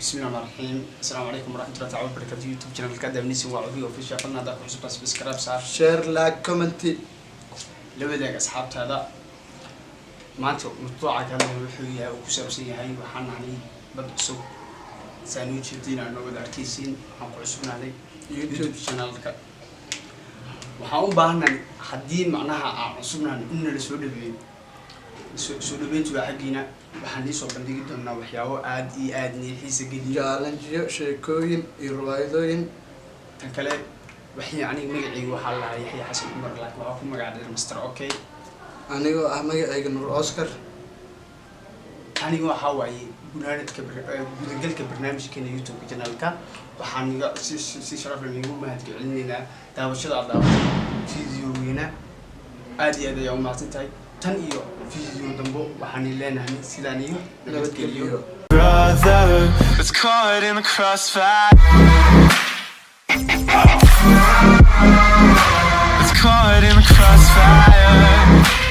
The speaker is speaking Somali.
Bismillahi rahmaani raxiim. Asalaamu calaykum waraxmatullahi taala wabarakatu. YouTube channelka daawanisin waa Cubi Official. Fadlan haddaa ku cusubtaa, subscribe saar, share, like, comment. La wadaag asxaabtaada. Maanta mawduuca kale wuxuu yahay uu ku saabsan yahay, waxaan nahnay dad cusub, saan u jeediin aan noo wada arkaysiin. Waxaan ku cusubnahnay YouTube channelka. Waxaan u baahannahay, haddii macnaha aan cusubnahnay, in nala soo dhaweeyo. Soo dhaweyntu waa xaggiina. Waxaan nii soo bandhigi doonaa waxyaabo aad iyo aad nii xiisa geliyo. Challengeyo, sheekooyin iyo riwaayadooyin. Tan kale, waxay aniga magacayga waxaa lahaa Yaxya Xasan Cumar, laakiin waxaa ku magac dheer Master Okay. Anigoo ah magacayga Nur Oscar. Aniga waxaa waaye gunaanadka gudagalka barnaamijkeena YouTube channelka. Waxaan iga si sharaf leh nigu mahadcelinaynaa daawashada aad daawatay videogeena. Aad iyo aad ayaa umahadsan tahay. Tan iyo video dambo, waxaan leenahay sidaan iyo nabadgeliyo. Nabadgeliyo. Brother was caught in the crossfire. Was caught in the crossfire.